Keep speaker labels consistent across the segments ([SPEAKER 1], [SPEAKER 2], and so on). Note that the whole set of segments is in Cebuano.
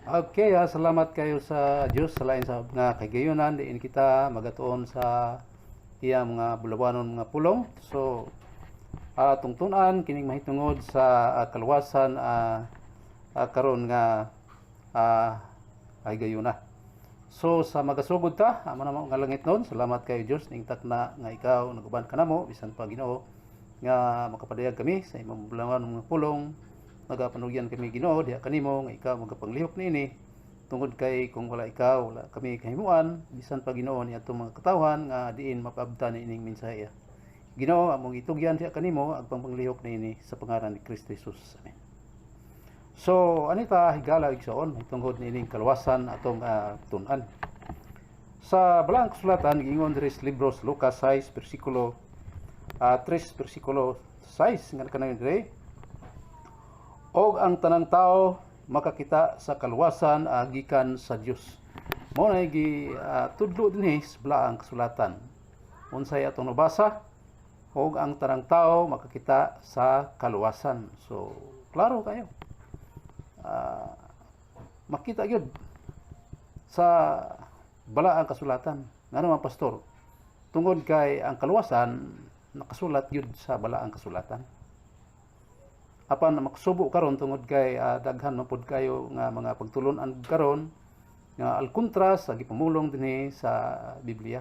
[SPEAKER 1] Okay, salamat kayo sa Dios sa lain sa nga kahigayunan diin kita magatuon sa iyang mga bulawanon mga pulong. So, tungtunan kining mahitungod sa kaluwasan karon nga kahigayuna. So sa magasugod ta, Ama namo nga langitnon, salamat kayo Dios ning takna nga ikaw naguban kanamo bisan pa, Ginoo, nga makapadayag kami sa imong bulawanon mga pulong. Nagapanugyan kami, Ginoo, diha kanimo nga ikaw magapanglihok niini tungod kay kung wala ikaw, wala kami kahimuan bisan pa, Ginoo, ni atong mga katawhan nga diin mapaabtan ni ining mensahe. Ginoo, among itugyan diha kanimo ang pangpanglihok niini sa pangalan ni Kristo Jesus. Amen. So anita, higala, igsoon, tungod niining kaluwasan atong tun-an. Sa Balaang Kasulatan, giingon diri sa libro sa Lucas 6 bersikulo 3 bersikulo 6 nga kanayon diri, "Og ang tanang tao makakita sa kaluwasan gikan sa Dios." Mao na gi tudlo dinhi sa Balaang Kasulatan. Unsay atong nabasa? "Og ang tanang tao makakita sa kaluwasan." So klaro kayo. Makita gyud sa Balaang Kasulatan. Ngano man, Pastor? Tungod kay ang kaluwasan nakasulat gyud sa Balaang Kasulatan. Apan makasubo karon tungod kay daghan man pud kayo nga mga pagtulon-an karon nga alkontra sa gipamulong dinhi sa Biblia.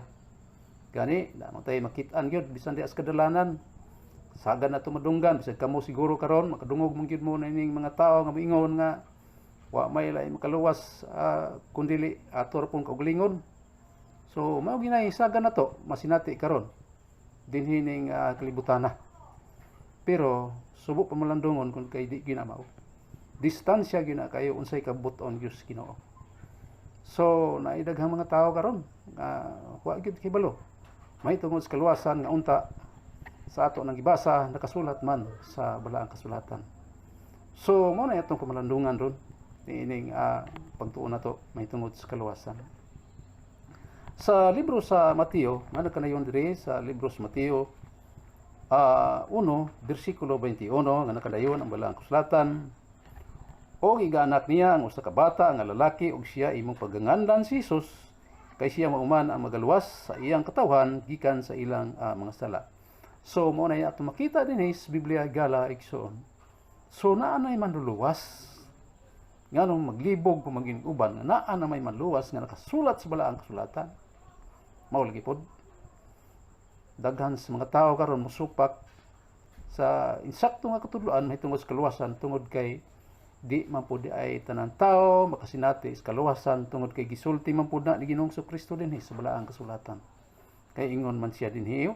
[SPEAKER 1] Gani, na man tay makit-an gyud bisan di as kadalanan. Sagan na madunggan bisag kamo siguro karon makadungog man gyud mo na ining mga tao nga moingon nga wa may lain makaluwas kun dili ato ra pong kaugalingon. So mao ginay sagan na to masinati karon dinhi ning kalibutana. Pero subo pa malandungon kung kay di ginamaw. Distansya gyud na kayo unsay kabut-on Dios Ginoo. So naay daghang mga tao karon nga wa gyud kibalo may tungod sa kaluwasan nga unta sa ato nang gibasa nakasulat man sa Balaang Kasulatan. So mao na atong kamalandungan ron niining pagtuon nato may tungod sa kaluwasan. Sa libro sa Mateo, nga nagkanayon diri sa libro sa Mateo 1 bersikulo 21 nga nakadayon ang Balaang Kasulatan, "Og igaanak niya ang usa ka bata nga lalaki ug siya imong paganganlan si Jesus, kay siya mauman ang magaluwas sa iyang katawhan gikan sa ilang mga sala." So mao na ato makita dinhi sa Biblia, higala, igsoon. So naa nay manluluwas. Nganong maglibog kung maging uban nga naa na may manluwas nga nakasulat sa Balaang Kasulatan? Mao lagi pod. Daghan sa mga tao karon mosupak sa insakto nga katudloan mahitungod sa kaluwasan tungod kay di man pud ay tanan tao makasinati sa kaluwasan tungod kay gisulti man pud na ni Ginoong Kristo dinhi sa Balaang Kasulatan. Kay ingon man siya dinhi,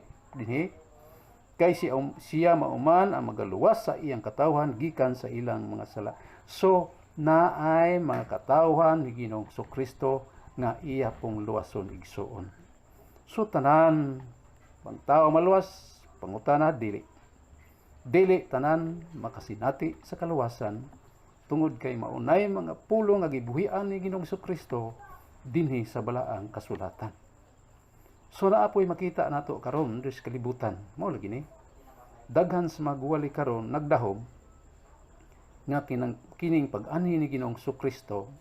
[SPEAKER 1] kay siya mauman ang magaluwas sa iyang katawhan gikan sa ilang mga sala. So naay mga katawhan ni Ginoong Kristo nga iya pong luwason, igsuon. So tanan bang tao maluwas? Pangutana, dili. Dili tanan makasinati sa kaluwasan tungod kay maunay mga pulong nga gibuhian ni Ginoong Kristo dinhi sa Balaang Kasulatan. So naa poy makita nato karon diri sa kalibutan. Mao lagi ni. Daghan sa magwali karon nagdahob nga kinang kining pag-anhi ni Ginoong Kristo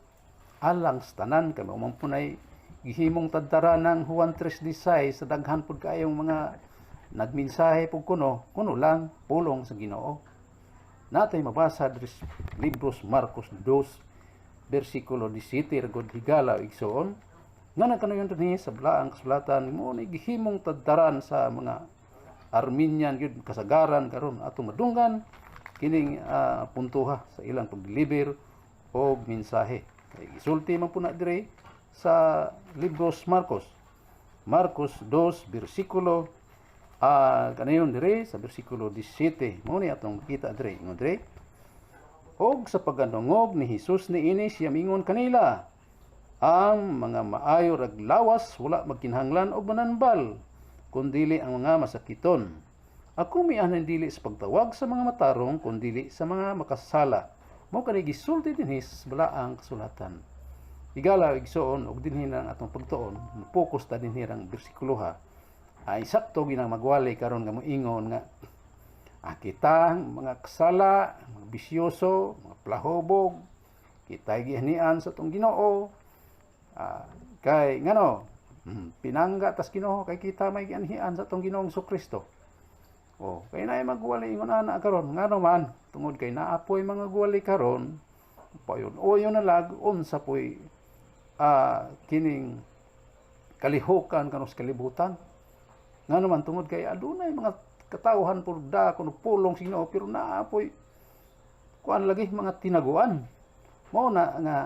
[SPEAKER 1] alang sa tanan kay mao man punay gihimong tadtara ng Juan 3:16 sa daghan pud kaayong mga nagmensahe pud kuno kuno lang pulong sa Ginoo. Natay mabasa diri sa libros Marcos 2 bersikulo 17 ragod, higala, igsoon, nga nagkanayon dinhi sa Balaang Kasulatan. Mo ni gihimong tadtaran sa mga Arminian gyud kasagaran karon atong madunggan kining puntuha sa ilang pagdeliver og mensahe. Kay gisulti man pud na diri sa libros Marcos Marcos 2 bersikulo kanayon diri sa bersikulo 17. Mo ni atong makita diri. Ingon diri, "Og sa pagkadungog ni Hesus niini, siya mingon kanila, 'Ang mga maayo rag lawas wala magkinahanglan og mananbal, kundili ang mga masakiton. Ako mianhin dili sa pagtawag sa mga matarong, kundili sa mga makasala.'" Mao kani gisulti dinhi sa Balaang Kasulatan. Higala, igsoon, og dinhi na ang atong pagtuon, focus ta dinhi rang bersikulo ha. Ay sakto ginang magwali karon nga moingon nga kita mga kasala, mga bisyoso, mga plahobog, Kita'y gianhian sa atong Ginoo. Kay ngano, pinangga tas Ginoo kay kita may gianhian sa atong Ginoong Kristo. Oh, kay naay magwali ingon ana karon, ngano man tungod kay naapoy mga gwali karon payon oyo na lag unsa poy kining kalihukan kanos kalibutan. Ngano man tungod kay adunay mga katawhan pud da kuno pulong sa Ginoo, pero naapoy kuan lagi mga tinaguan. Mao na nga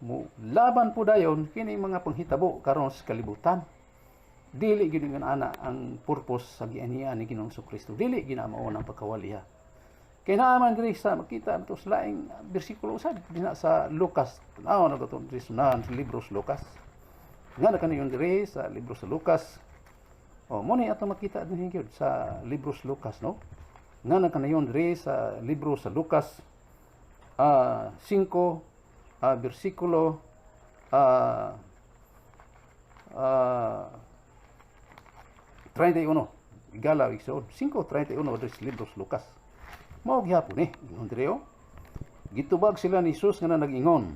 [SPEAKER 1] mo laban po dayon kini mga panghitabo karon sa kalibutan. Dili gyud ingon ana ang purpose sa gianhian ni Ginoong Kristo. Dili gina mao ang pagkawaliha. Kay naa man diri sa makita nato sa laing bersikulo usab dinha sa Lucas. Tanaw na to diri sa libro sa Lucas. Nga na kaniyon diri sa libro sa Lucas. O mo ni ato makita dinhi gyud sa libro sa Lucas, no? Nga na kaniyon diri sa libro sa Lucas 5 bersikulo 31. Igalaw igsoon. 5:31 diri sa libro sa Lucas. Mao gihapon ni ingon diri, oh. Gitubag sila ni Jesus nga nag-ingon,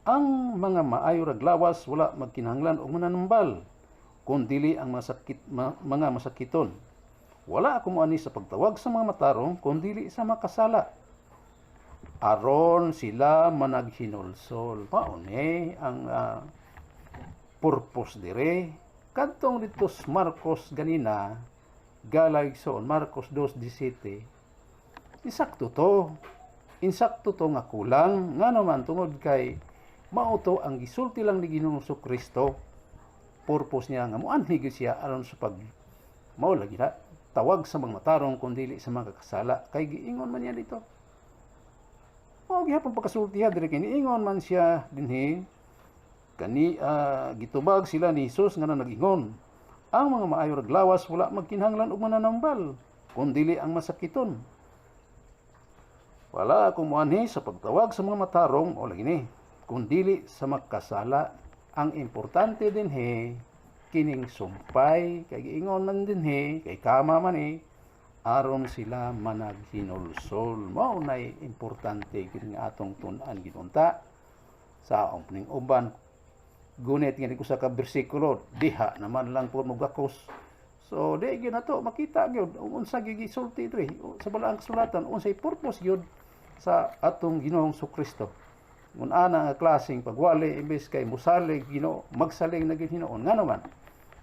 [SPEAKER 1] "Ang mga maayo rag lawas wala magkinahanglan og mananambal, kun dili ang mga masakiton. Wala ako moani sa pagtawag sa mga matarong, kun dili sa makasala, aron sila managhinulsol." Mao ni ang purpose dire. Kadtong dito sa Marcos ganina, galay igsoon, Marcos 2:17, insakto to. Insakto to nga kulang. Ngano man tungod kay mao to ang gisulti lang ni Ginoong Kristo. Purpose niya nga muanhi gyud siya aron sa pag mao lagi na tawag sa mga matarong kun dili sa mga kasala, kay giingon man niya dito. Mao gihapon pagkasulti ha diri, kay niingon man siya dinhi kani, gitubag sila ni Jesus nga nag-ingon, "Ang mga maayo rag lawas wala magkinahanglan og mananambal, kun dili ang masakiton. Wala ako moanhi sa pagtawag sa mga matarong," o lagi ni, "kun dili sa makasala." Ang importante dinhi kining sumpay, kay giingon man dinhi kay kama man ni aron sila managhinulsol. Mao nay importante kini nga atong tun-an ginunta sa ning uban gunit nga usa ka bersikulo diha naman lang po mogakos. So di gyud nato makita gyud unsa gyud gisulti diri sa Balaang Kasulatan, unsay purpose gyud sa atong Ginoong Kristo. Ngun ana nga klaseng pagwali, imbes kay musalig Ginoo, magsalig na gyud hinuon. Ngano man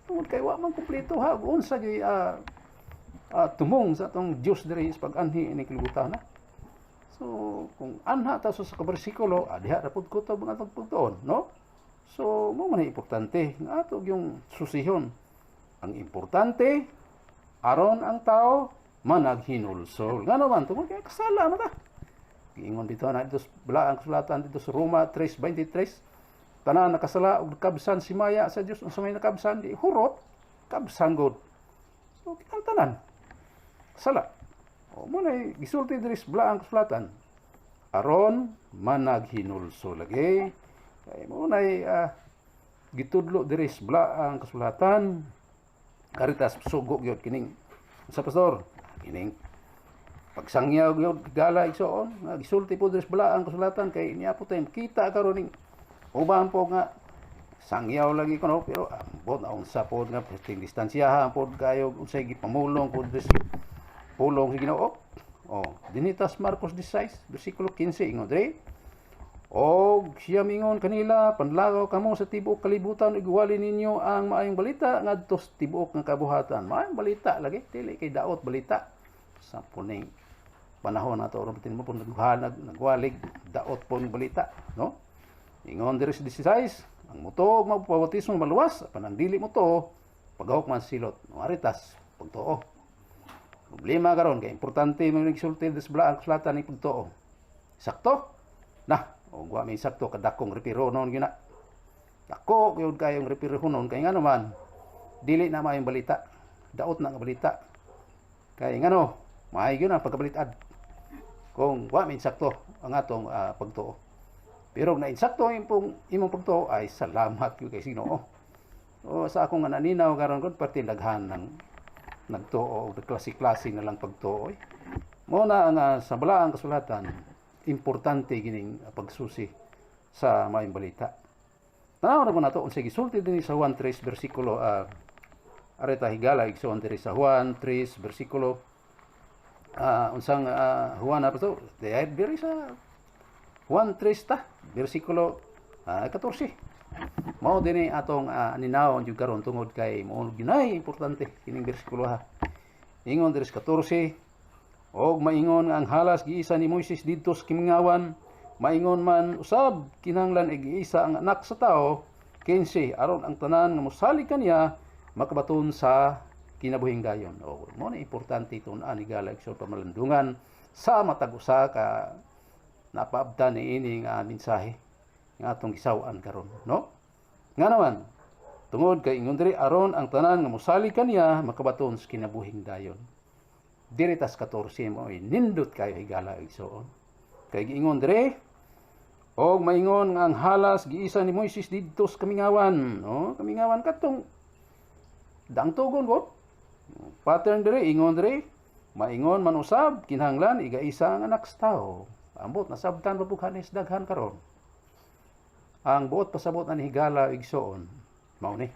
[SPEAKER 1] tungod kay wa man kumpleto ha unsa gyud tumong sa atong Dios diri sa pag-anhi ini kalibutan na. So kung anha ta sa ka bersikulo, diha ra pud kutob ang atong pagtuon, no? So mo man importante nga ato yung susihon. Ang importante aron ang tao managhinulsol. Ngano man tungod kay kasala man ta. Giingon dito na dito sa Balaang Kasulatan dito sa Roma 3:23, tanan nakasala ug kabsan si maya sa Dios. Unsa may nakabsan? Di hurot, kabsan god. So kitang tanan sala. O mo na gisulti diri sa Balaang Kasulatan aron managhinulsol lagi, kay mo na gitudlo diri sa Balaang Kasulatan. Karitas sugo gyud kining sa pastor kining pagsangyaw gyud, gala igsoon, nga gisulti po diri sa Balaang Kasulatan, kay niya po tayo kita karon ning uban po nga sangyaw lagi kuno, pero ambot na unsa pod nga ting distansyahan pod kayo, unsay gipamulong pod diri sa pulong sa Ginoo. Oh, dinitas Marcos 16 bersikulo 15, ingon diri, "Og siya mingon kanila, 'Panlakaw kamo sa tibuok kalibutan ug iwali ninyo ang maayong balita ngadto sa tibuok nga kabuhatan.'" Maayong balita lagi, dili kay daot balita. Sa puning panahon nato aron mo po naghanag nagwalig daot po ng balita, no? Ingon diri sa 16, "Ang mutuo ug magpabautismo maluwas, apan ang dili motuo pagahok man silot." No, aritas pagtuo. Problema karon kay importante man nagsulti sa Balaang Kasulatan ni pagtuo. Sakto? Na, og wa may sakto, kadakong repiro noon gyud na. Dako gyud kayong repiro noon, kay ngano man dili na maayong balita. Daot na nga balita. Kay ngano, maayo gyud ang pagkabalitad kung wa may sakto ang atong pagtuo. Pero kung nainsakto ang imong pagtuo, ay salamat gyud kay Ginoo. O sa akong nga naninaw karon kon perti daghan ng nagtuo og klase-klase na lang pagtuo. Eh. Mo na ang sa Balaang Kasulatan Importante kining pagsusi sa maayong balita. Tanaw na po nato unsay gisulti dinhi sa Juan 3 bersikulo areta, higala igsoon, diri sa Juan 3 bersikulo unsang Juan na to, diri sa Juan 3 ta bersikulo 14. Mao dinhi atong aninawon jud karon tungod kay mao ginay importante kining bersikulo ha. Ingon diri sa 14, "Og maingon nga ang halas giisa ni Moises didto sa kamingawan, maingon man usab kinahanglan igiisa ang Anak sa Tao, 15, aron ang tanan nga mosalig kaniya makabaton sa kinabuhing dayon." O mo na importante tun-an, higala igsoon, pamalandungan sa matag usa ka napaabtan ni ining mensahe nga atong gisaw-an karon, no? Nga naman, tungod kay ingon diri, aron ang tanan nga mosalig kaniya makabaton sa kinabuhing dayon. Diri tas 14 mo ay nindot kayo, higala igsoon, kay giingon diri, "Og maingon nga ang halas giisa ni Moises didto sa kamingawan," no? Kamingawan, katong daang tugon ko. Pattern diri, ingon diri, "Maingon man usab kinahanglan igaisa ang Anak sa Tao." Ambot nasabtan pa pughanis daghan karon. Ang buot pasabot ani, higala igsoon, mao ni.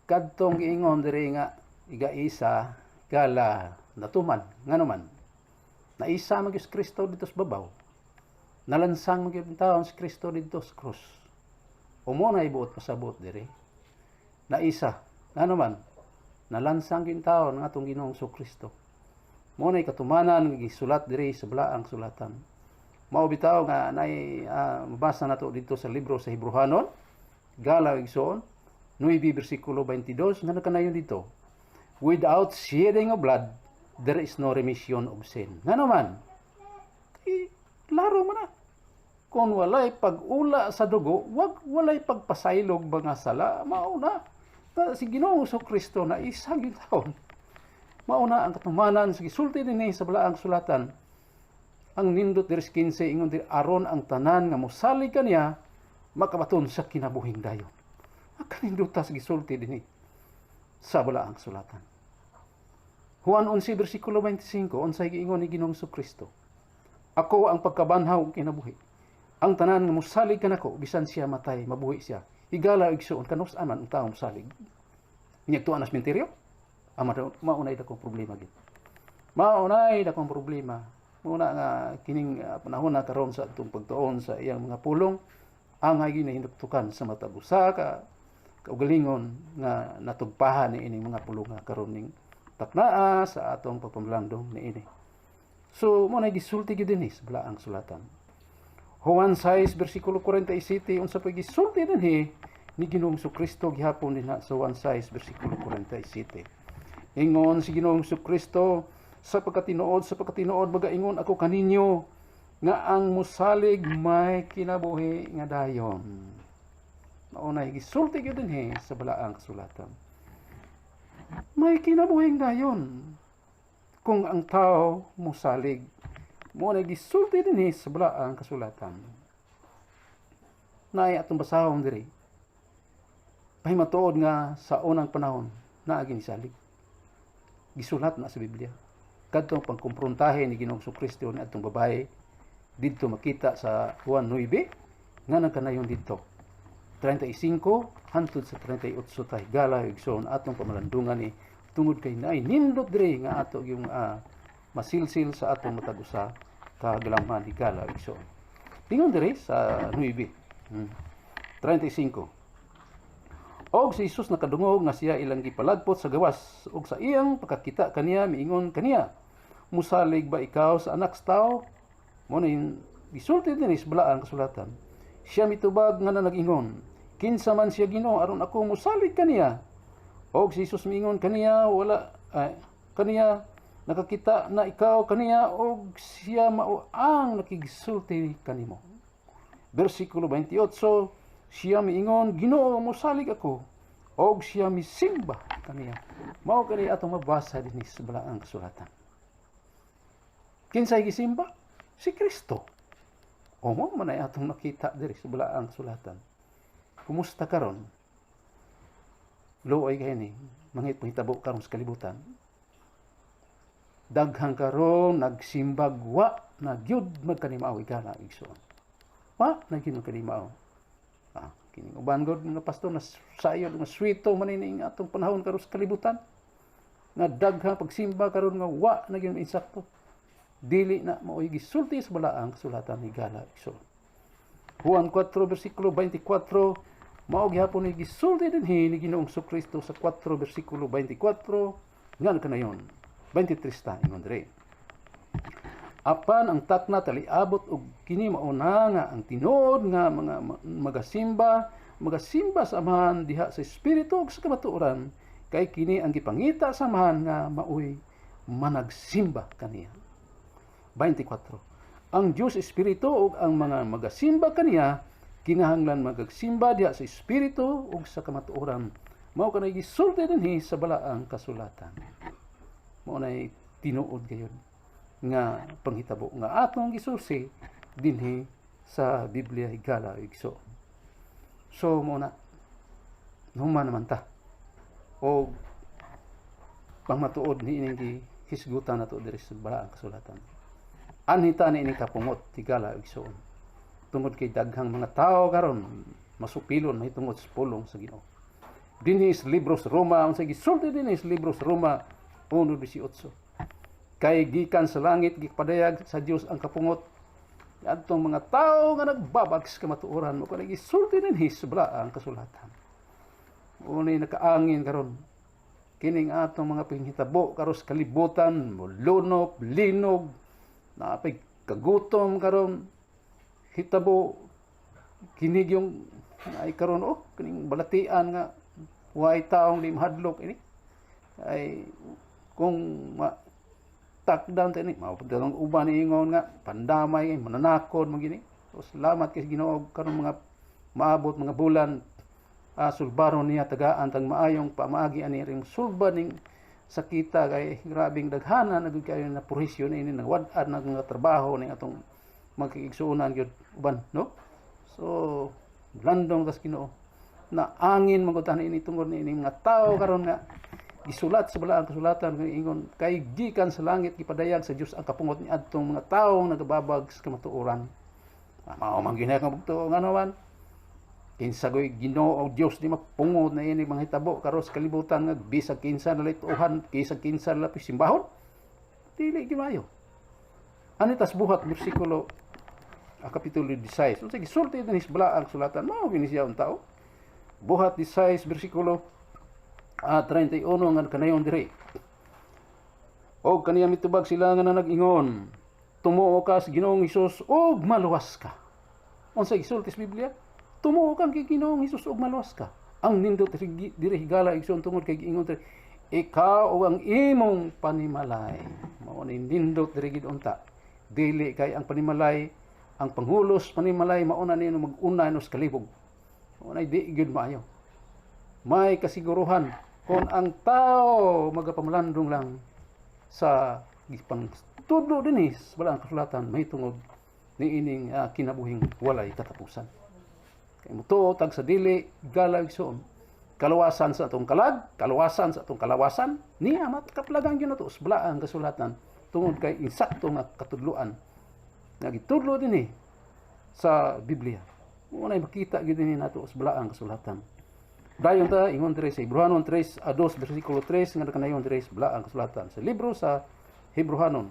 [SPEAKER 1] Kadtong giingon diri nga igaisa, gala natuman. Ngano man? Naisa man gyud si Kristo didto sa babaw. Nalansang man gyud taon si Kristo didto sa krus. O mo na ibuot pasabot diri. Naisa. Ngano man? Nalansang gyud taon ang atong Ginoong Kristo. Mo na katumanan nga gisulat diri sa balaang sulatan. Mao bitaw nga nay mabasa nato didto sa libro sa Hebrehanon, gala igsoon, 9 bersikulo 22, nga nakanayon dito, "Without shedding of blood, there is no remission of sin." Ngano man? Eh, laro man na. Kung walay pag-ula sa dugo, wag walay pagpasaylog mga sala, mao na. Ta, si Ginoong Kristo na isa gyud taon. Mao na ang katumanan sa gisulti dinhi sa balaang sulatan. Ang nindot diri sa 15, ingon diri, "Aron ang tanan nga mosalig kaniya makabaton sa kinabuhing dayon." Ang kaninduta sa gisulti dinhi sa balaang sulatan. Juan 11 bersikulo 25, unsay giingon ni Ginoong Kristo? "Ako ang pagkabanhaw ug kinabuhi. Ang tanan nga mosalig kanako, bisan siya matay, mabuhi siya." Higala igsoon, kanus man ang taong mosalig? Inyag tuan na sementeryo? Ama daw, maunay dakong problema gid. Maunay dakong problema. Muna nga kining panahon na karon sa atong pagtuon sa iyang mga pulong, ang ay ginahinuktukan sa matag usa ka kaugalingon nga natugpahan ni ining mga pulong nga karon ning taknaa sa atong pagpamalandong niini. So mo na gisulti gyud dinhi sa balaang sulatan. Juan 6 bersikulo 47, unsa pa gisulti dinhi ni Ginoong Kristo gihapon dinha sa Juan 6 bersikulo 47? Ingon si Ginoong Kristo, Sa pagkatinuod magaingon ako kaninyo nga ang musalig may kinabuhi nga dayon." Mao na gisulti gyud dinhi sa balaang kasulatan. May kinabuhing dayon kung ang tao musalig. Mo na gisulti dinhi sa balaang kasulatan. Naay atong basahon diri. Pahimatuod nga sa unang panahon naa ginisalig. Gisulat na sa Biblia. Kadtong pagkumprontahe ni Ginoong Kristo ni atong babae didto makita sa Juan 9 nga nagkanayon didto. 35 hantod sa 38 ta, higala igsoon, atong pamalandungan ni tungod kay naay nindot diri nga ato yung masilsil sa atong matag usa ka galamhan, higala igsoon. Ingon diri sa 9 35, "Og si Jesus nakadungog nga siya ilang gipalagpot sa gawas, ug sa iyang pagkakita kaniya miingon kaniya, 'Musalig ba ikaw sa Anak sa Tao?' Mo na gisulti dinhi sa balaang kasulatan. Siya mitubag nga na nag-ingon, 'Kinsa man siya, Ginoo, aron ako musalig kaniya?' Og si Jesus miingon kaniya, wala ay, kaniya, 'Nakakita na ikaw kaniya og siya mao ang nakigsulti kanimo.' Bersikulo 28, siya miingon, 'Ginoo, musalig ako.' Og siya misimba kaniya." Mao kani atong mabasa dinhi sa balaang kasulatan. Kinsay gisimba? Si Kristo. O mo man ay atong nakita diri sa balaang kasulatan. Kumusta karon? Luoy kay ni mangit panghitabo karon sa kalibutan. Daghang karon nagsimbag wa na gyud magkanimao, higala igsoon. Wa na gyud magkanimao. Kining uban gud mga pastor na sayo nga swito man ini atong panahon karon sa kalibutan. Nga daghang pagsimba karon nga wa na gyud insakto. Dili na mao'y gisulti sa balaang kasulatan, higala igsoon. Juan 4 versikulo 24, mao gihapon ni gisulti dinhi ni Ginoong Kristo sa 4 versikulo 24 nga kanayon 23 ta. Ingon diri, "Apan ang takna taliabot og kini mao na nga ang tinuod nga mga magasimba magasimba sa Amahan diha sa espiritu ug sa kamatuoran, kay kini ang gipangita sa Amahan nga maoy managsimba kaniya." 24. Ang Dios espiritu ug ang mga magasimba kaniya kinahanglan magagsimba diha sa espiritu ug sa kamatuoran. Mao kanay gisulti dinhi sa balaang kasulatan. Mao nay tinuod gayud nga panghitabo nga atong gisusi dinhi sa Biblia, higala igsoon. So mao na, human naman ta o pangmatuod ni ining gihisgutan nato diri sa balaang kasulatan. Anhi ta ni ining kapungot, higala igsoon, tungod kay daghang mga tao karon masupilon mahitungod sa pulong sa Ginoo. Dinhi sa libro sa Roma, unsay gisulti dinhi sa libro sa Roma 1:18? "Kay gikan sa langit gipadayag sa Dios ang kapungot adtong mga tao nga nagbabag sa kamatuoran." Mao kanay gisulti dinhi sa balaang kasulatan. Unay nakaangin karon kining atong mga panghitabo karon sa kalibutan, molunop, linog, napay kagutom karon, hitabo kinig yung ay karon, oh, kining balatian nga way taong di mahadlok ini ay kung ma takdan ta ini mao ang uban ingon nga pandamay ay mananakod mo gini. So salamat kay Ginoo karon mga maabot mga bulan, sulbaron niya, tagaan tang maayong pamaagi ani ring sulba ning sakita, kay grabing daghana na gud kayo na purhisyo ni ini, nagwad-an na mga trabaho ni atong magkiigsuonan gyud uban, no? So landong tas Ginoo na angin magutan ini tungod ni ini mga tao karon nga gisulat sa balaang kasulatan nga ingon, "Kay gikan sa langit gipadayag sa Dios ang kapungot ni adtong mga tawo nagababag sa kamatuoran." Mao man gini ang bugto nga naman kinsa goy Ginoo o Dios di mapungot na ini mga hitabo karon sa kalibutan nga bisag kinsa na tuohan, bisag kinsa na simbahon, dili gimayo ani. Tas Buhat bersikulo kapitulo 16, unsa gisulti dinhi sa balaang sulatan? Mao gini siya ang tao. Buhat 16 bersikulo 31 nga kanayon diri. "Og kaniya mitubag sila nga nag-ingon, 'Tumuo ka sa Ginoong Hesus ug maluwas ka.'" Unsa gisulti sa Biblia? Tumuo ka kay Ginoong Hesus ug maluwas ka. Ang nindot diri, higala igsoon, tungod kay giingon diri, ikaw ug ang imong panimalay. Mao ni nindot diri gid unta. Dili kay ang panimalay, ang panghulos panimalay, mao na nino mag-una no sa kalibog. Mao na di gyud maayo. May kasiguruhan kung ang tao magapamalandong lang sa gipang tudlo dinhi sa balaang kasulatan mahitungod ni ining kinabuhing walay katapusan. Kay mutuo tag sa dili, higala igsoon. Kaluwasan sa atong kalag, kaluwasan sa atong kalawasan, niya matkaplagan gyud nato sa balaang kasulatan tungod kay insakto nga katudloan nga gitudlo dinhi sa Biblia. Mao nay makita gyud dinhi nato sa balaang kasulatan. Dayon ta, ingon diri sa Hebreohanon 3 a 2 bersikulo 3 nga kanayon diri sa balaang kasulatan. Sa libro sa Hebreohanon.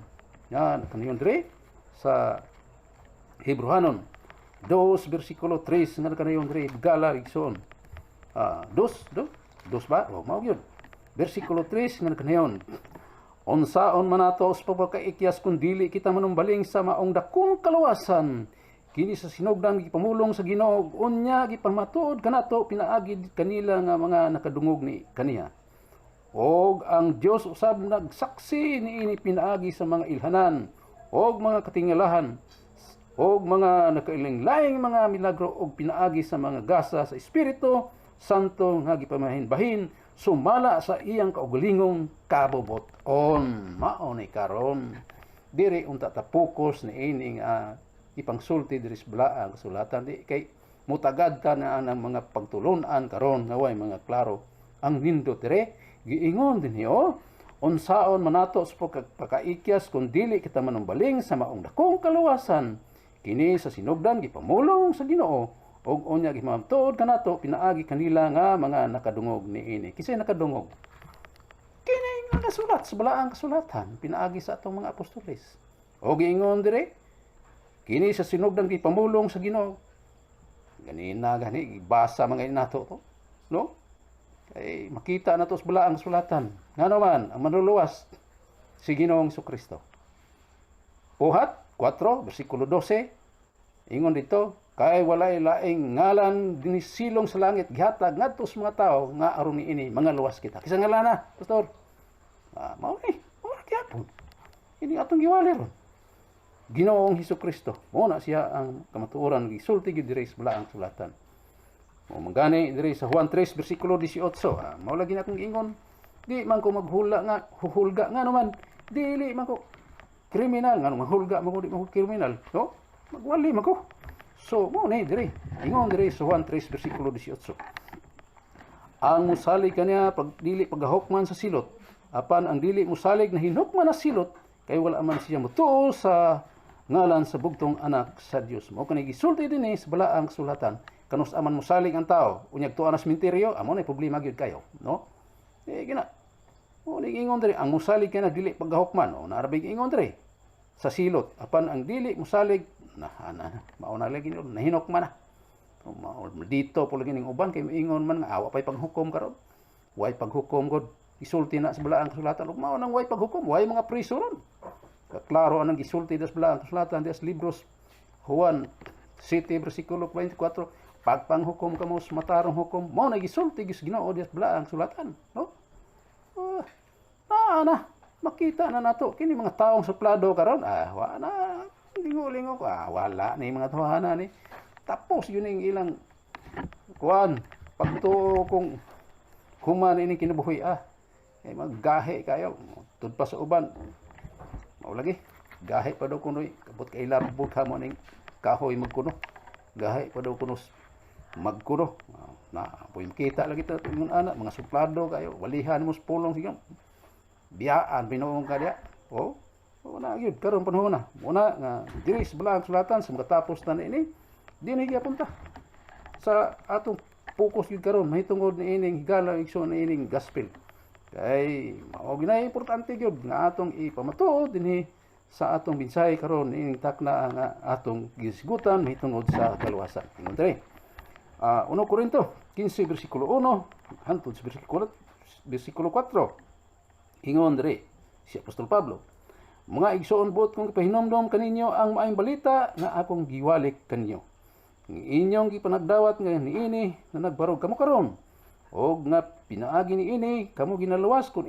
[SPEAKER 1] Yan, kanayon diri sa Hebreohanon 2 bersikulo 3 nga kanayon diri, gala igsoon. Dos, do? Dos ba? Oh, mao gyud. Bersikulo 3 nga kanayon. "Unsaon man nato sa pagpakaikyas kung dili kita manumbaling sa maong dakong kaluwasan? Kini sa sinugdan gipamulong sa Ginoo, unya gipamatuod kanato pinaagi kanila nga mga nakadungog ni kaniya. Og ang Dios usab nagsaksi niini pinaagi sa mga ilhanan og mga katingalahan og mga nakailang-laing mga milagro og pinaagi sa mga gasa sa Espiritu Santo nga gipamahin-bahin sumala sa iyang kaugalingong kabubut-on." Mao ni karon diri unta ta focus ni ining ipangsulti diri sa balaang kasulatan, di kay mutagad ta na ang mga pagtulunan karon nga way mga klaro. Ang nindot dire giingon dinhi, oh, Unsaon man nato sa pagpakaikyas kung dili kita manumbaling sa maong dakong kaluwasan? Kini sa sinugdan gipamulong sa Ginoo ug unya gipamatuod kanato pinaagi kanila nga mga nakadungog niini. Kinsay nakadungog? Kini nga nasulat sa balaang kasulatan pinaagi sa atong mga apostoles. O giingon dire, kini sa sinugdan gipamulong sa Ginoo. Ganina gani basa mga nato to, no? Kay makita na to sa balaang kasulatan. Ngano man ang manluluwas si Ginoong Kristo. Buhat 4 versikulo 12, ingon dito, kay walay laing ngalan dinisilong sa langit gihatag ngadto sa mga tawo nga aron niini mga luwas kita. Kinsa ngalan na, pastor? Ah, mao ni, mao ra gyapon. Ini atong giwali ron. Ginoong Hesus Kristo. Mao na siya ang kamatuoran, gisulti gyud diri sa balaang sulatan. Mao man gani diri sa Juan 3 versikulo 18. Ah, mao lagi na akong giingon. Di man ko maghula nga huhulga, nga naman dili man ko kriminal, nga maghulga man ko, di man ko kriminal, no? Magwali man ko. So mao ni diri. Ingon diri sa Juan 3 versikulo 18. Ang musalig kaniya pag dili paghukman sa silot, apan ang dili musalig na hinukman na silot kay wala man siya motuo sa ngalan sa bugtong anak sa Dios. Mao kani gisulti dinhi sa balaang sulatan. Kanus-a man musalig ang tao, unyag tuwa na sementeryo, amo na problema gyud kayo, no? Eh gina. O ni ingon diri, ang musalig kana dili paghukman, o naarabig ingon diri sa silot, apan ang dili musalig na na mao na lagi nahinukman na. O, dito po lagi ning uban kay moingon man nga awa pay paghukom karon. Way paghukom god. Isulti na sa balaang kasulatan ug mao nang way paghukom, way mga priso ron. Klaro anang gisulti das balaang kasulatan des libros Juan 7 versikulo 24, pagpanghukom kamo sa matarong hukom, mao na gisulti gis Ginoo des balaang sulatan, no? Na na makita na nato kini mga taong suplado karon, ah, wa na lingo-lingo ko, ah, wala ni mga tuhana ni tapos yun ang ilang kuan pagtuo kung human ini kinabuhi, ah, eh maggahi kayo tud pa sa uban. Mao lagi gahi pa daw kuno, kabot kay labot ha mo ning kahoy magkuno, gahi pa daw kuno magkuno. Ah, na puy makita lagi ta ingon ana mga suplado kayo, walihan mo sa pulong, sige biyaan binuong ka diya. Oh, oh na gyud karon panahon na muna nga diri sa balaang sulatan sa makatapos na niini, dinhi gyapon ta sa atong focus gyud karon mahitungod niining higala, igsoon, niining gospel, kay mao ginay importante gyud nga atong ipamatuod dinhi sa atong mensahe karon niining takna nga atong gisgutan mahitungod sa kaluwasan. Ingon diri, 1 Korinto 15 versikulo 1 hangtod sa versikulo 4, ingon diri si Apostol Pablo, "Mga igsoon, buot kong ipahinomdom kaninyo ang maayong balita nga akong giwalik kaninyo. Nga inyong gipanagdawat, nga niini na nagbarog kamo karon og nga pinaagi niini kamo ginaluwas kung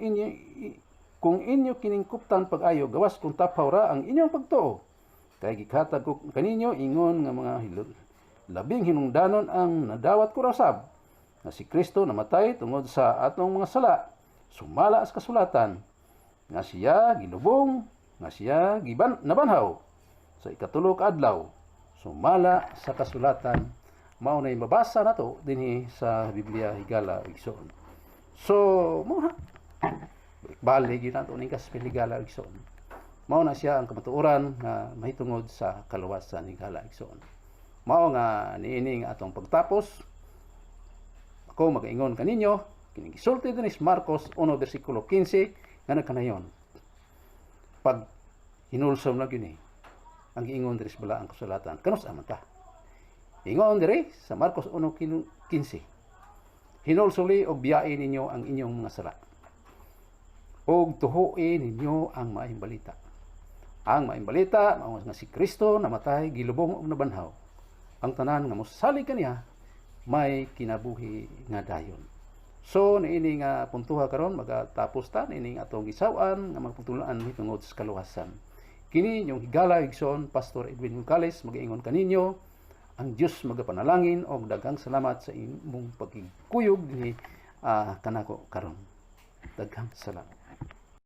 [SPEAKER 1] inyo kining kuptan pag-ayo, gawas kung taphaw ra ang inyong pagtuo. Kay gihatag ko kaninyo ingon nga mga labing hinungdanon ang nadawat ko ra usab, nga si Kristo namatay tungod sa atong mga sala sumala sa kasulatan, nga siya gilubong, nga siya nabanhaw sa ikatulo ka adlaw sumala sa kasulatan." Mao nay mabasa nato dinhi sa Biblia, higala igsoon. So mao na, balik gyud nato ning gospel, higala igsoon. Mao na siya ang kamatuoran nga mahitungod sa kaluwasan, higala igsoon. Mao nga niini nga atong pagtapos, ako magaingon kaninyo kining gisulti dinhi sa Marcos 1 versikulo 15 nga nagkanayon. Pag hinulsom na gyud ni ang giingon diri sa balaang kasulatan, kanus-a man ta? Ingon diri sa Marcos 1:15, "Hinulsoli og biyai ninyo ang inyong mga sala ug tuhui ninyo ang maayong balita." Ang maayong balita mao nga si Kristo namatay, gilubong ug nabanhaw. Ang tanan nga mosalig kaniya may kinabuhi nga dayon. So niini nga puntuha karon magatapos ta niini atong gisaw-an nga magputuluan mahitungod sa kaluwasan. Kini inyong higala igsoon, Pastor Edwin Gonzales, magiingon kaninyo ang Dios magapanalangin og daghang salamat sa imong pagkuyog ni kanako karon. Daghang salamat.